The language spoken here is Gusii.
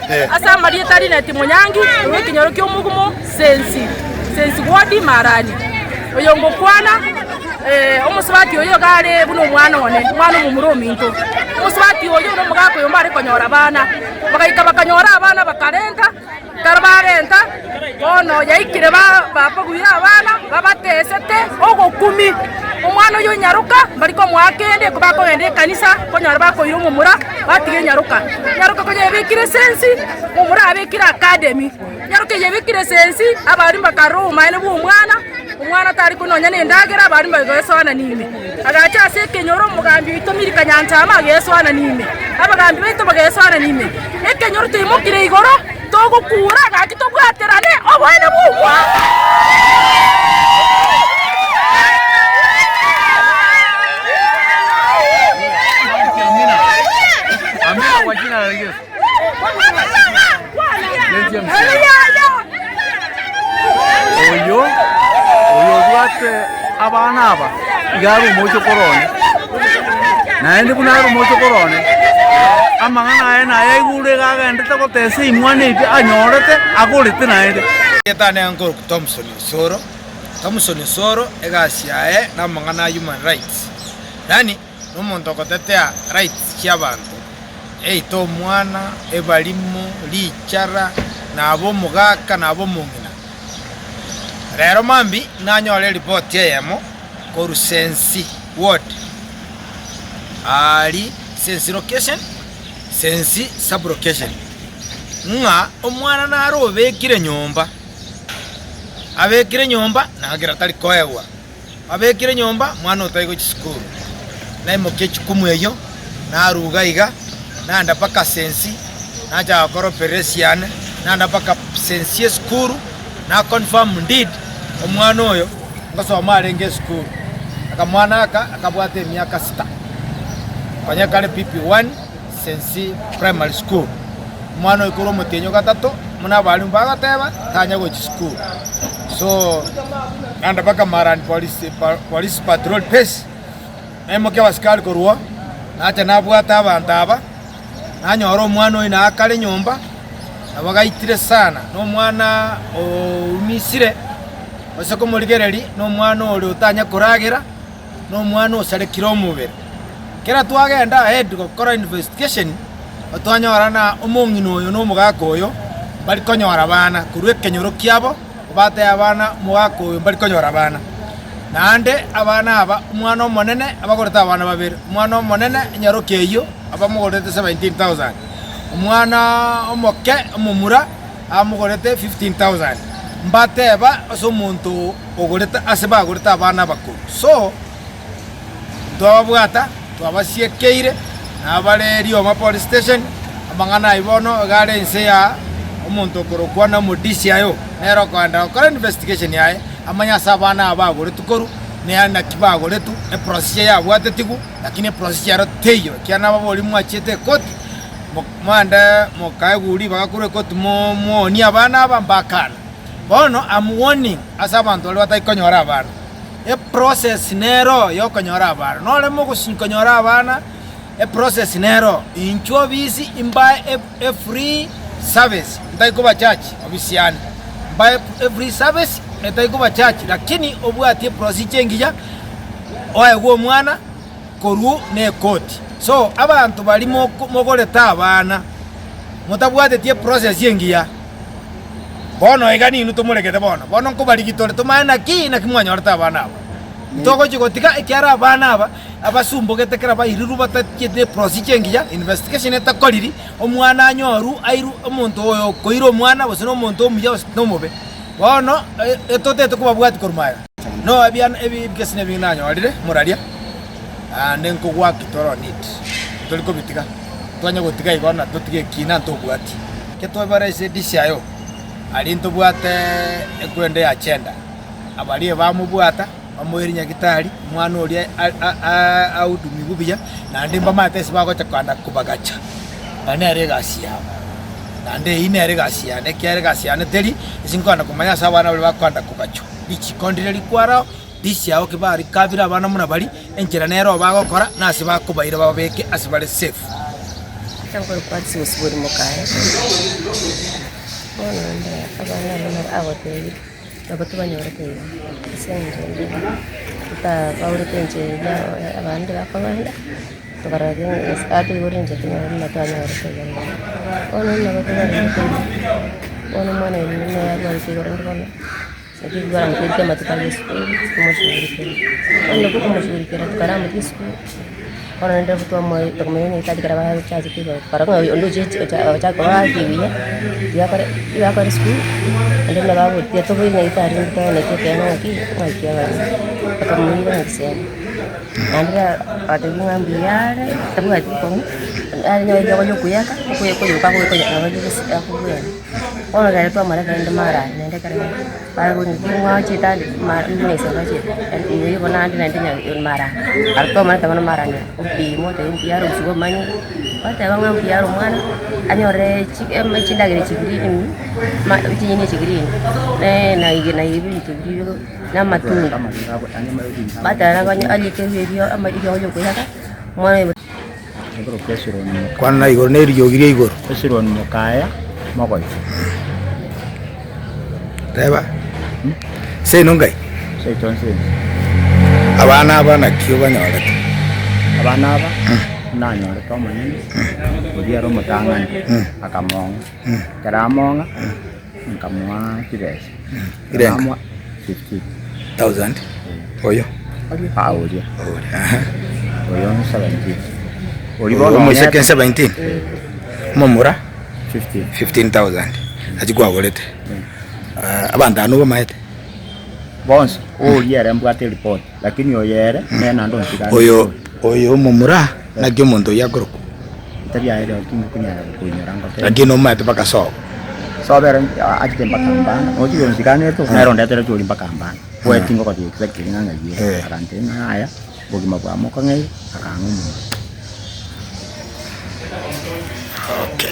Ase amarieta Linet Monyangi, korwa ekenyoro ki'omogumo Sensi, Sensi Ward, Marani. Oyo ngokwana omosubati oyo iga are buna omwana one, omwana omomura ominto. Omosubati oyo na omogaka oyo mbare konyora abana, bagaika bakanyora abana bakarenta, ekero barenta, bono yaikire babaguire abana, babatesete ogokumi. Omwana oyio onyaroka, mbari komoa kende, ekero bakogenda ekanisa, okonyora bakoira omomura, batiga enyaroka. Enyaroka konya yabekire esensi, omomura abekire academy. Enyaroka eye yabekire esensi, abarimu bakarora obomaene bwa omwana, omwana tari konya nonya na endagera, abarimu bagesoanani ime. Agacha ase ekenyoro omogambi oito Milka Nyanchama agesoanani ime, abagambi baito bagesoanani ime. Ekenyoro twaimokire igoro, togokura gaki tobwaterane oboene bwa omwana. Oyo oyo obwate abana aba iga are omochokoro one, naende buna are omochokoro one, amang'ana aye nayaigure iga agendete gotesa emwana eyio anyorete agorete naende. Erieta ane nkorokwa Thompson Osoro, Thompson Osoro egasi yaye namang'ana a human rights, yaani nomonto ogotetea rights chiabanto, eite omwana, ebarimo, richara, naba omogaka naba omong'ina. Rero mambia nanyore eripoti eyemo korwa Sensi ward, aria Sensi location, Sensi sub location, ng'a omwana nare obekire nyomba, abekire nyomba nagera tari koegwa. Abekire nyomba mwana otari gochia sukuru, naimokia echukumu eyio, naruga iga, naenda mpaka sensi, nachaka gokora operesi yane, naenda mpaka sensi esukuru, na confirm indeed omwana oyo ngosoma arenge esukuru. Akamwana aka akabwate emiaka sita, konya kare PP1 sensi primary school. Omwana oyo korwa omotienyi o gatato, buna abalimu bagoteba, tanya gochia sukuru. So, naende mpaka Marani police, police patrol base, naimokia abasikari korwa oo, nacha nabwata abanto aba, nanyora omwana oyo naye akare nyomba, nabo gaitire sana, na omwana oumisire, gose komorigereria, na omwana oria otanya koragera. nomwana osarekire omobere. Kera twagenda ahead gokora investigation, twanyora na omong'ina oyo na omogaka oyo mbari konyora abana korwa ekenyoro kiabo, batebia abana omogaka oyo mbari konyora abana. Naende abana aba, omwana omonene abagorete abana babere, omwana omonene enyaroke eyio abamogorerete 17,000, omwana omoke omomura amogorete 15,000. Mbateba ase omonto ogorete ase bagorete abana abakoro. So, ntwababwata, twabasiekeire, na abare Rioma Police Station, amang'ana ayio bono iga are inse ya omonto okorokwa na omo DCIO, nere okoenda gokora investigation yaye, amanye ase abana aba bagoretwe korwa, na naki bagoretwe, eprocedure yabwatetigwe, lakini eprocedure ero teiyo, ekiagera nababoria mwachiete ekoti, moende mokaegwa ribaga korwa ekoti mo- moonie abana aba mbakana. Bono am warning ase abanto baria batari konyora abana, eprocess nero yokonyora abana, nore mogosinyi konyora abana, eprocess nero, inchuo obisi imbae e free service ntari koba charge obisi yane, mbae efree service etari koba charge lakini obwatie eprocedure engiya, oegwe omwana korwa na ekoti. So abanto baria mogorete abana, motabwateti eprocess engiya. Bono iga ninwe tomoregete bono, bono nkobarigia tore tomanye naki naki mwanyorete abana aba. Ntogochia gotiga ekiagera abana aba abasumbogete kera bairirwe batatieti eprocedure engiya, investigation etakoriri, omwana anyorwe airwe omonto oyo okoira omwana gose na omonto omuya gose na omobe. Bono etotete kobabwatia korwa magega. No ebiana ebi ebikesi nebi nanyorire moraria, naende nkogwaki tore on it, ntori kobitiga. Twanya gotiga igo na totige ekina ntobwati. Ekero twabare ase DCIO, aria ntobwate ekwende ya gender, abaria bamobwata bamoire nyagitari, omwana oria ahudumiwe buya, naende mbamaete ase bagocha kogenda kobagacha, na nere egasi yabo. Naende eyio nere egasi yane, ekiagera egasi yane teri ase nkogenda komanya ase abana baria bakogenda kogachwa. Richiko ndire rikwarao. Risiao ki barikabire abana buna baria, enchera nero bagokora, na ase bakobaira bababeke ase bare safe. Nkorokwa Ase Bosibori Mokaya. abana aba nabo agotebia, nabo tobanyorete igo, ase eng'encho ende totabaurete enchera eria abande bakogenda, tokarora ng'a atoigorere enchera tonyore buna twanyorete iga iga. Bono nabo tobarengete iga, bono omwana oyo nere arwarete igoro rende bono, naki baramotebetie amatuko aria esukuru, tomoshughulikera. Bono nabo okomoshughulikera tokaramotebia esukuru, bono rende nabo twamoe tokamanya onye tari ekero bachachete igoro, tokarora ng'a onde ochiche ocha ochaka koba ake buya, tiga akore tiga akore esukuru, naende buna bagotiga toboire nyagetari rende toeneki ekeene ng'aki, ng'aki abare, bakamoira nyagisemo. Naende agatebia ng'a mbuya are, tabwati bokong'u, anyore oyo okoyaka, okoyoka agokonya nabo akobwena. Bono rero twamoreta rende mara aria naende ekero mwachiete ande bono ande naende mara aria. Aria twamoreta bono mara aria opimwa oteba mbuya are obosie bwa amanyinga, oteba ng'a mbuya are omwana, anyore chindagera chigreen, chinyeni chigreen, na ebinto biria na amatunda. Bateba arieke erio eriogo riokoiyaka, omwana oyo. Kwana igoro na eriogi ria igoro. Hesironi mokaya mogoyo. Teba. Seino ngai? Seito nsense. Abana aba naki obanyorete? Abana aba nanyorete Omonene, oria ere omotang'ani, akamong'a. Ekero among'a, nkamoa chibesa. Irenga? Nkamoa 15. Thousand? Oyo? Ah, oria. Oria, aha. Oyo 17. Oria Oyo bono omoiseke ong'ete 17? Omomura? 15. 15,000. Nachi kwagorete. Ah, abanto aba nobamaete? Bonsi, oria ere mbwate eripoti, lakini oyo ere nere naende onsigane Oyo oyo omomura naki omonto oyio akorokwa? Tari aye rero tingokonyara gokoinyora ngotebi. Lakini omanyete mpaka sobo. Sobo ere achete mpaka mbana, ochi onsiganete nere ondetere chori mpaka mbana. Boe tingokotebia exactly ng'a ng'ai ere. Eh. Agantebia ng'a yaya, obogima bwamokong'eire, akang'a omonto.